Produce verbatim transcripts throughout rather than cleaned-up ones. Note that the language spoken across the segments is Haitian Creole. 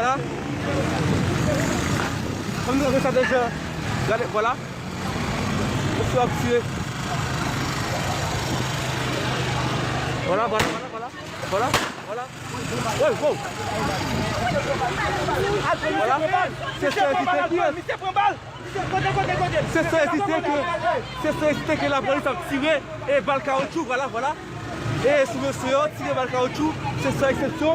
Vwala. Kòm nou wè sa deja. Gade, vwala. Mesye ap tire. Vwala, vwala, vwala, vwala. Vwala, vwala. Woy, wow. Vwala. Se sè Ezite ki ye. Se sè Ezite ke, se sè Ezite ke lapolis ap tire e bal kawotchou, vwala, vwala. E sou mesye yo, tire bal kawotchou, se sè Ezite yo.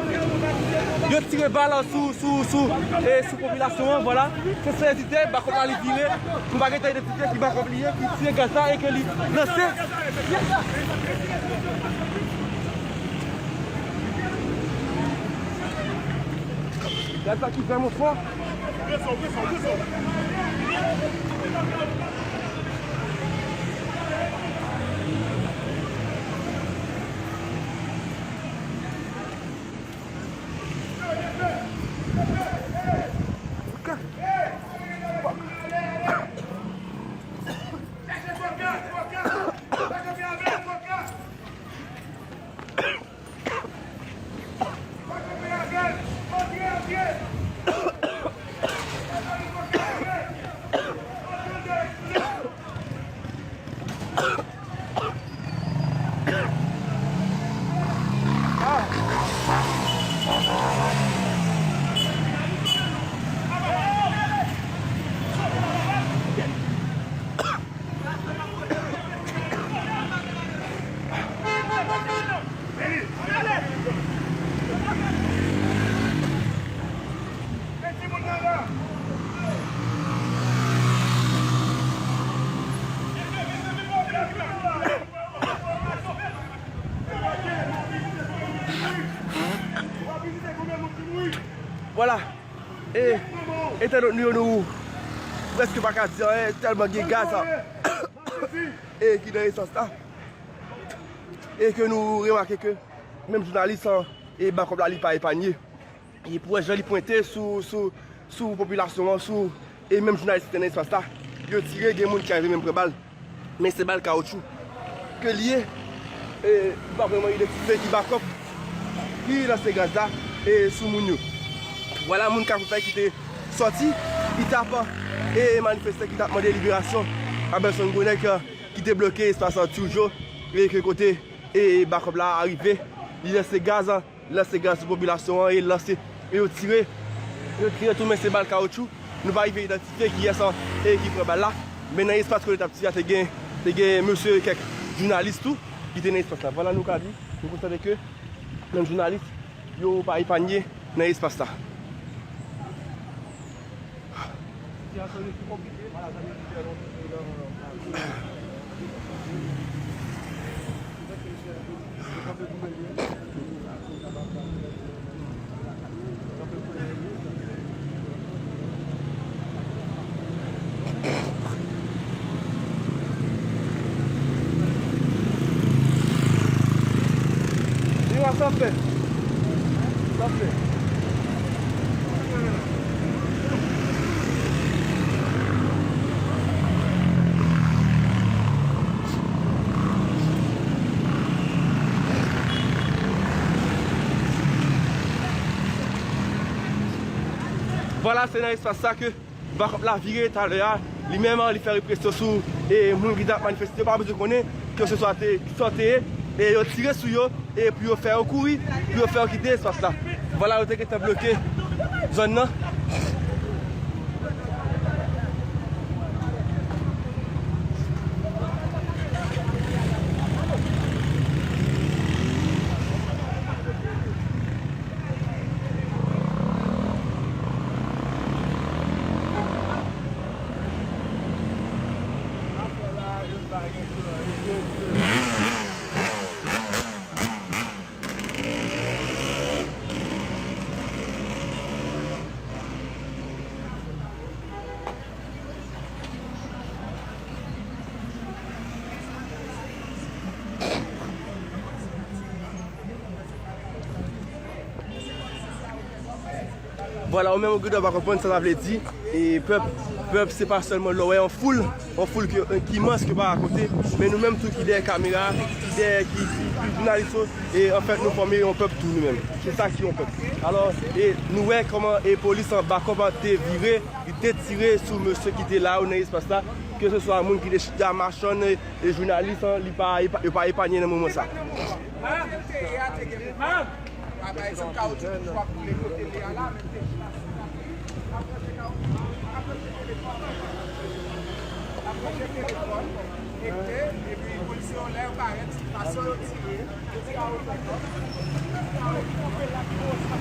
Yo tire bal sou, sou, sou, e sou popilasyon an, vwala. Se sè Ezite, bakòp la li vire. Nou pa gen tan idantite ki bakòp li ye, ki tire gaz la e ke li lanse. Gaz la ki vrèman fò. Vwala. E, entènot nou yo, nou prèske pa ka di anyen, tèlman gen gaz e ki nan espas la. E ke nou remake ke menm jounalis an, e bakòp la, li pa epanye. E pou wè jan li pwente sou, sou, sou popilasyon an, sou, e menm jounalis ki te nan espas la, yo tire, gen moun ki arive menm pran bal. Men se bal kawotchou ke li ye. E, nou pa vrèman idantifye ki bakòp ki lanse gaz la, e, sou moun yo. Vwala moun Kafou Fèy ki te sòti, ki t ap, e, manifeste, ki t ap mande liberasyon Abelson Grenèg, ki te bloke espas Arthur Joe, e ke kote, e, bakòp la arive, li lanse gaz, lanse gaz sou popilasyon an e lanse, e yo tire, yo tire tou, men se bal kawotchou. Nou pa rive idantifye kiyès e ki pran bal la. Men nan espas kote t ap tire a, te gen, te gen mesye, kèk jounalis tou ki te nan espas la. Vwala, nou ka di, nou konstate ke menm jounalis yo pa epanye nan espas la. Li wè sa fè. Sa fè. Vwala, se nan espas sa ke bakòp la vire talè a, li menm, li fè represyon sou, e, moun ki t ap manifeste. Yo pa bezwen konnen ke se swa te, swa te ye, e yo tire sou yo, e pou yo fè yo kouri, pou yo fè yo kite espas la. Vwala, yo te gentan bloke zòn nan. Vwala, ou menm ou gendwa pa konprann sa sa vle di. E pèp, pèp se pa sèlman lè w wè yon foul, yon foul ki, ki imans ke w pa rakonte, men nou menm tou ki dèyè kamera, ki dèyè, ki, ki, ki jounalis yo, e anfèt nou fòme yon pèp tou nou menm. Se sa ki yon pèp. Alò, e nou wè kòman e polis an bakòp an te vire, li te tire sou mesye ki te la yo nan espas la, ke se swa moun ki te chita, machann, e, e jounalis an, li pa, li pa, yo pa epanye nan moman sa. Bagay sou kawotchou ki pral koule kote li a la, men te chita sou la. L ap ranje kawotchou, l ap ranje telefòn, l ap ranje telefòn, e ke, epi polisye yo lè yo parèt, sitiyasyon yo tire, yo tire a otè kò, yo tire a otè kò.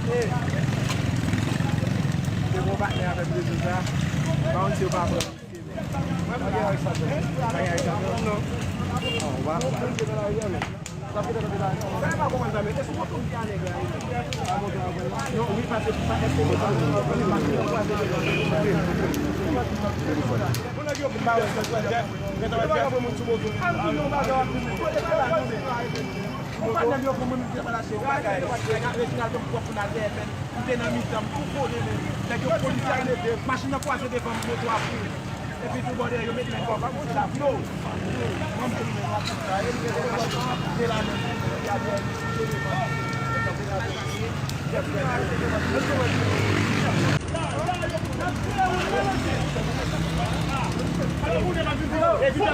Te gon patnè avèk rezo sa. Pa konn si yo pa pran. Pa gen avèk sa, non. Non, ou pa. Ou pa wè sa, sa, sa. Ou pa nèg yo pou moun ki te pral achte bagay. Reginald te pwòp pou n al dèyè men, m te nan mitan, m tou konnen men nèg yo polisye a, machin nan kwaze devan m, moto a kouri. Epi tou bò dèyè yo met nèg yo pou fè la pou yo. Mwen m te li men machin nan, te la men, epi a dèyè li, te devan. Pou,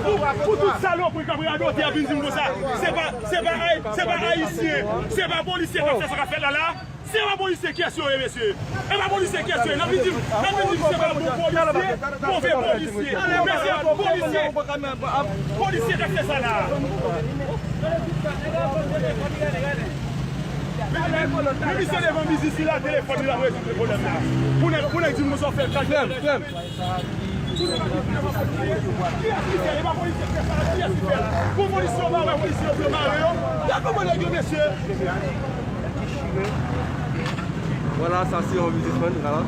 pou, pou tout salopri k ap radote ap vin di m konsa, se pa, se pa, se pa ayisyen, se pa polisye k ap fè sa k ap fèt la la. Se pa polisye, kiyès yo ye, mesye? E pa polisye, kiyès yo ye? N ap vin di m, n ap vin di m se pa bon polisye, move polisye. Men se polisye, polisye k ap fè sa la. Men, men, men misye devan biznis li la, telefòn li la, rezoud pwoblèm la. Pou nèg, pou nèg di m konsa w fè l kalite. Frè m, frè m. Kiyès ki fè l? E pa polisye k fè sa la, kiyès ki fè l? Pou polisye yo mare, polisye yo vle mare yo. Gad kòman nèg yo, mesye. Vwala, sa se yon biznismann, vwala.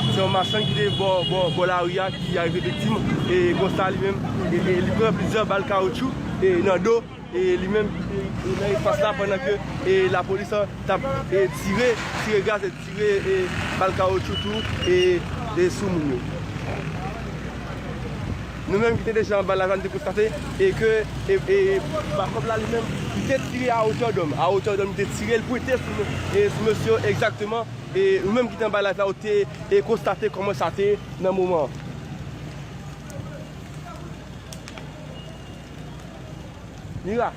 Se yon machann ki te bò, bò, bò lari a, ki arive viktim. E konsa li menm, e, e li pran plizyè bal kawotchou, e nan do. E li menm, e, e nan espas la, pandan ke, e, lapolis an t ap, e, tire, tire gaz, e tire, e, bal kawotchou tou, e, e sou moun yo. Nou menm ki te deja anba la, nou te konstate, e ke, e, e, bakòp la li menm, li te tire a wotè dòm. A wotè dòm, li te tire, li pwente sou, e, sou mesye yo egzakteman. E nou menm ki te anba la, la, ou te, e, konstate kòman sa te ye nan moman an. Mira.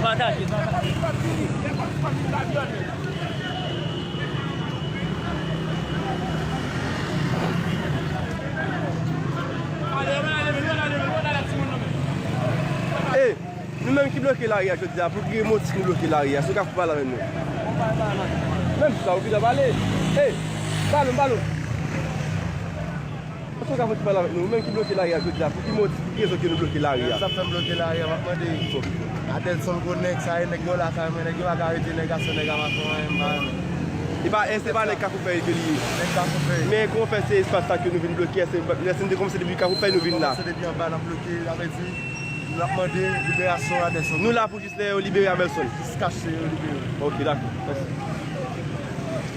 Pataje. Ey, nou menm ki bloke lari a jodi a, pou ki motif nou bloke lari a? Si w ka fè pale avèk nou. Menm sa, ou gentan pale. Ey, pale, pale. Èske w ka fè ti pale avèk nou? Ou menm ki bloke lari a jodi a, pou ki motif, pou ki rezon ke nou bloke lari a? Sa fè m bloke lari a, m ap mande Adelson gwo nèg sa, e nèg yo lakay mwen, nèg yo pa ka rete nèg a san nèg a pa fè anyen, m pa renmen. E pa, e se pa nèg Kafoufèy ke li ye? Nèg Kafoufèy. Men kòman fè se espas sa ke nou vin bloke, èske, èske nou te kòmanse depi Kafoufèy nou vin la? Kòmanse depi anba, n ap bloke, sa vle di, n ap mande liberasyon Adelson. Nou la pou jis lè yo libere Abelson. Jis kache yo libere. Ok, dakò. Mèsi.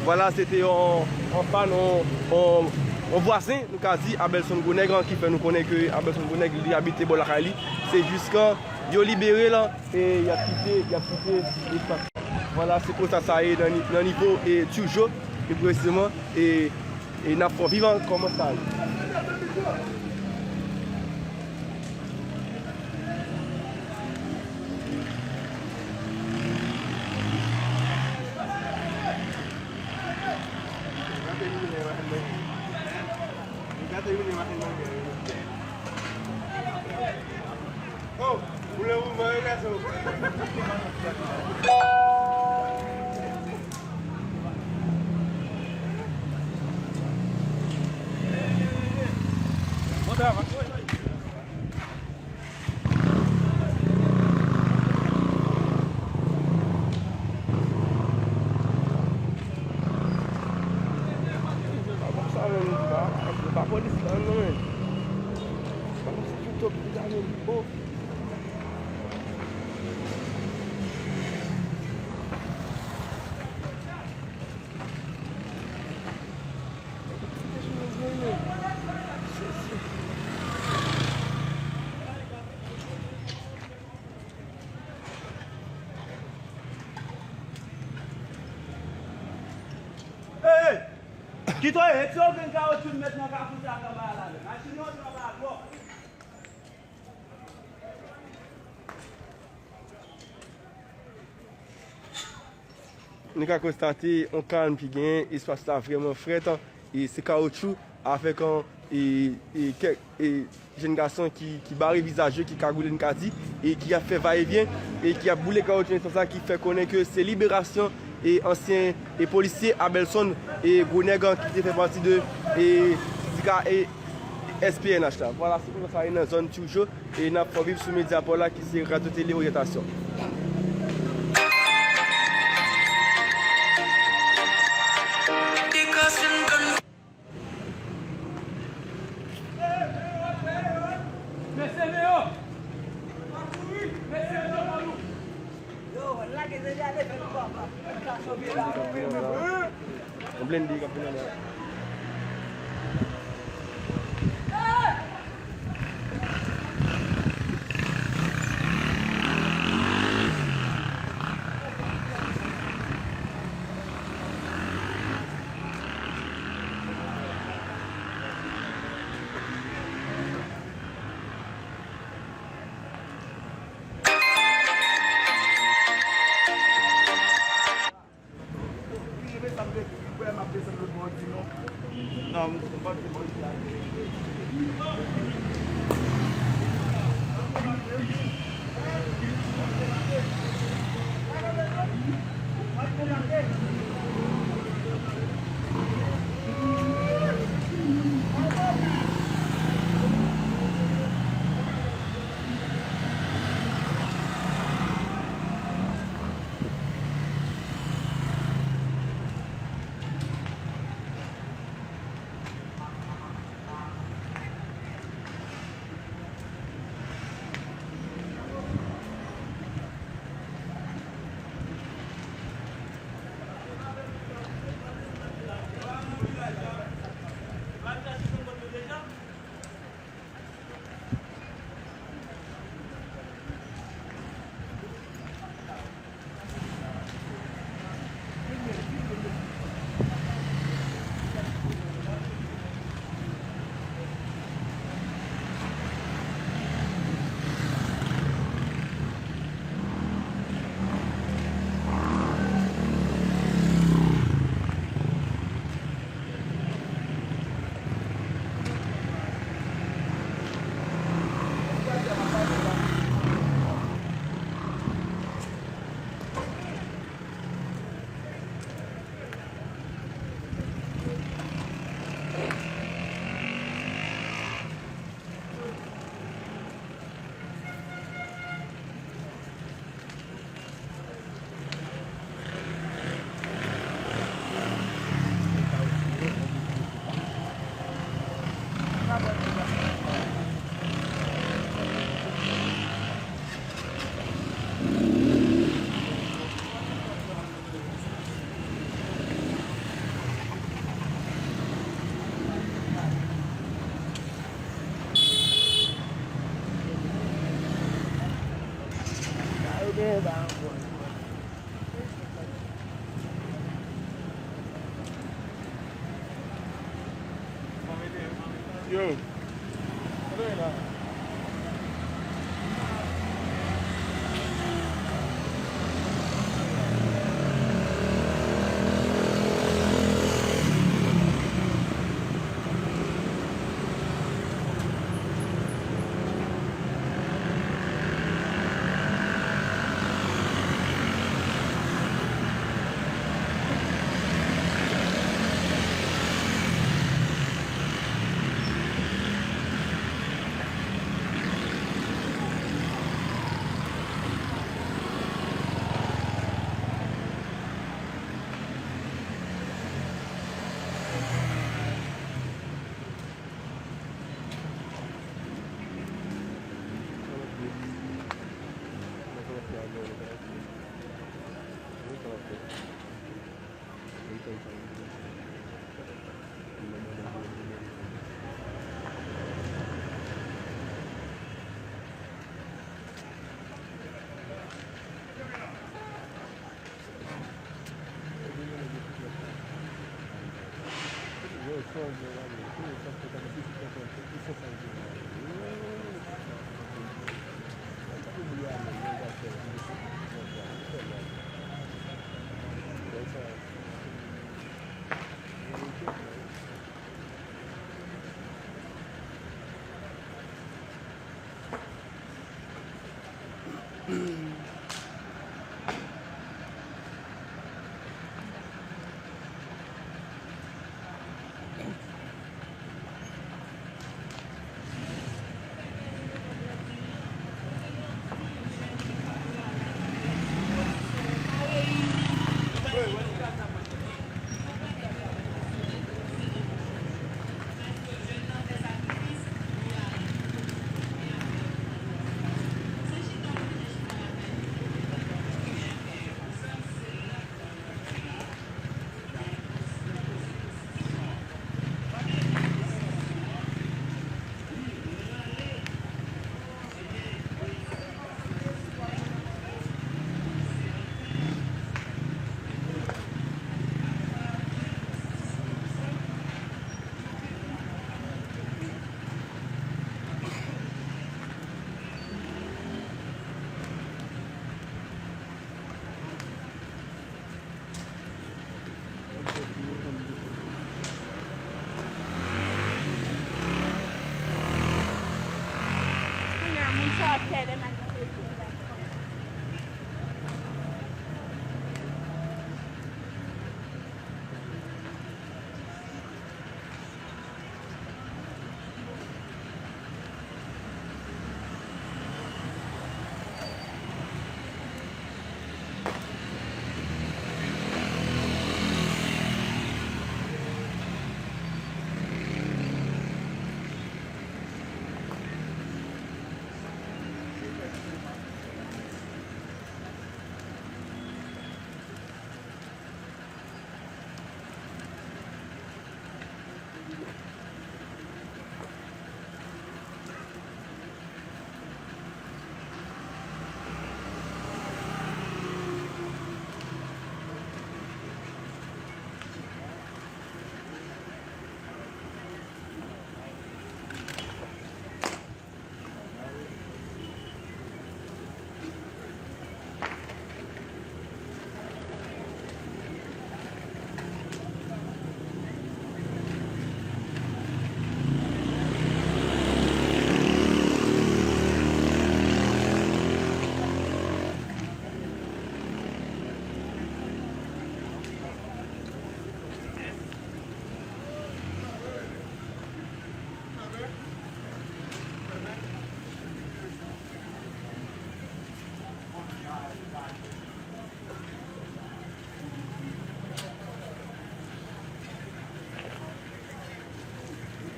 Vwala, se te yon, yon fan, yon, yon, yon vwazen, nou ka di, Abelson Gwo Nèg, an, ki fè nou konnen ke Abelson Gwo Nèg, li abite bò lakay li. Se jis kan yo libere l, e y ap kite, y ap kite espas. Vwala, se konsa sa ye nan ni-, nan nivo, e, Tijo, pi presizeman, e, e n ap fè w viv an kòman sa ye. Bon travay. Pa konn sa menm, pa, pa polis la non, men. Pa konn si tout top li la menm. Oh. Hey! Kite w, retire okenn kawotchou n met nan kafou sa k anba a la, men. Machin yo travay a twòp. Nou ka konstate yon kalm ki genyen, espas la vrèman frèt, e se kawotchou avèk, e, e, kèk, e, jèn gason ki, ki bare vizaj yo, ki kagoule, n ka di, e ki ap fè vayevyen, e ki ap boule kawotchou nan espas la, ki fè konnen ke se liberasyon e ansyen e polisye Abelson e Gwo Nèg an ki te fè pati de, e, sendika e S P N H la. Vwala, se konsa sa ye nan zòn Tijo. E n ap fè w viv sou medya pa w la ki se Radyo Tele Oryantasyon. Yon blende k ap vin anba.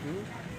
Yo.